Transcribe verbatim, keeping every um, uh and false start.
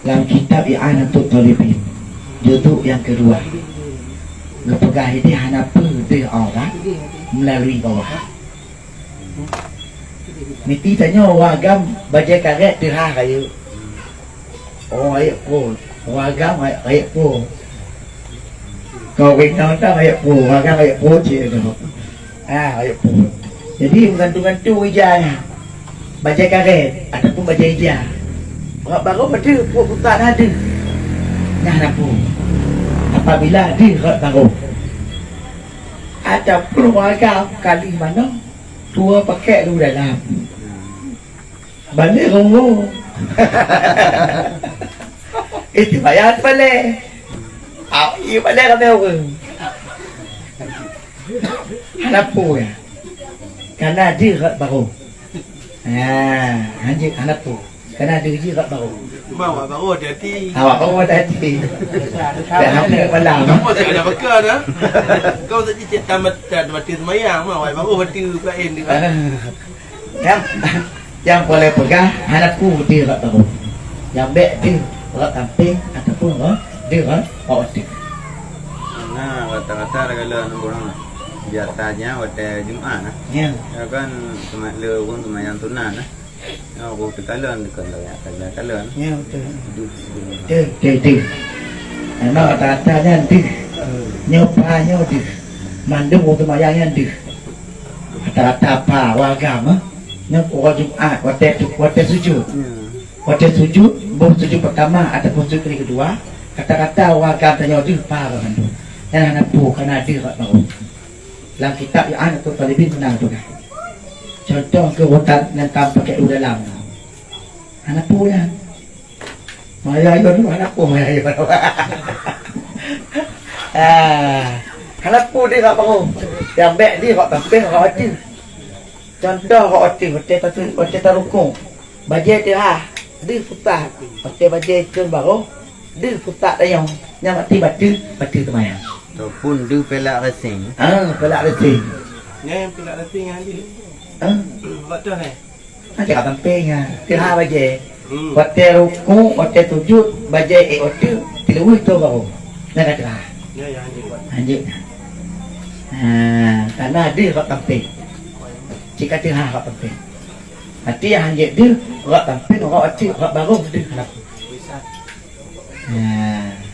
Lam kitab I'anatut Talibin, juzuk nyang keudua, geupeugah idéh hana peue deuh aurat meulalui bawah. Meuti tanyoe ureueng agam bajèe karét teuhah rayeuk. Oh, rayeuk peue? Ureueng agam rayeuk, rayeuk peue? Kawén nyoe kan rayeuk peue, ureueng agam rayeuk peue cit nyoe. Ah, rayeuk peue. Jadi, meugantung-gantung ija nyan. Bajèe karét ataupun bajèe ija. Rot barô deuh, peue pusat na deuh. Nyan na peue. Apabila deuh rot barô. Ataupun ureueng agam kali manoe, tuwo pakèk lu dalam. Balek rungu. Itu bayar balek. Ah, iya balek ramè ureueng. Hana peue ya. Kana deuh rot barô. Ha, hanjeuet hana peue. Kana deuh jih rot barô. Mak, awak barô hati-hati. Awak barô hati-hati. Dah hampir malam. Kamu tak ada beka dah. Kau tak cicit tamat, tamat mati semayang, mak, awak barô hati lain dia. Ah. Nyang, nyang peureulèe peugah, hana peue deuh rot barô. Nyang bèk deuh rot sampéng ataupun rot, deuh rot, rot ateueh. Nah, rata-rata dah kalau nunggu orang biasanya watèe Jumaat nah. Ya. Ya kan, cuma le ureueng seumayang sunat nah. Ya, ureueng teukalon dekat lah, ya, kalon, kalon. Ya, betul. Deuh. Deuh, deuh, deuh. Memang rata-rata nyan deuh. Nyoe pa nyoe deuh. Mandum ureueng seumayang nyan deuh. Rata-rata pa, ureueng agam, eh. Nyoe uroe Jumat, watèe tu, watèe sujud. Ya. Watèe sujud, boh sujud pertama ataupun sujud kali kedua, kata-kata ureueng agam tanyoe deuh pa banmandum. Nyan hana peue kana deuh rot barô. Lam kitab I'anatut Talibin meunan tugaih. Contoh keu urotan nyang ka pakèk u dalam. Hana peue nyan. Maya yo tu hana peue, maya yo. Ah, hana peue deuh rot barô. Nyang bèk deuh rot sampéng, rot ateueh. Contoh rot ateueh, watèe ta-, watèe tarukuk. Bajèe teuhah, deuh pusat. Watèe bajèe cun barô, deuh pusat tanyoe. Nyan berarti bateue, bateue seumayang. Ataupun deuh peulak racing. Ah, peulak racing. Nyan peulak racing nyan deuh. Ah. Rot toh nyan. Nanti akan pengah. Teuhah bajèe. Hmm. Watèe rukuk, watèe sujud, bajèe ék watèe, teuleubèh tu barô. Nyan ka teuhah. Ya, ya, hanjeuet. Hanjeuet. Ha, kana deuh rot sampéng. Cit ka teuhah rot sampéng. Arti nyang hanjeuet deuh, rot sampéng, rot ateueh, rot barô deuh. Ha.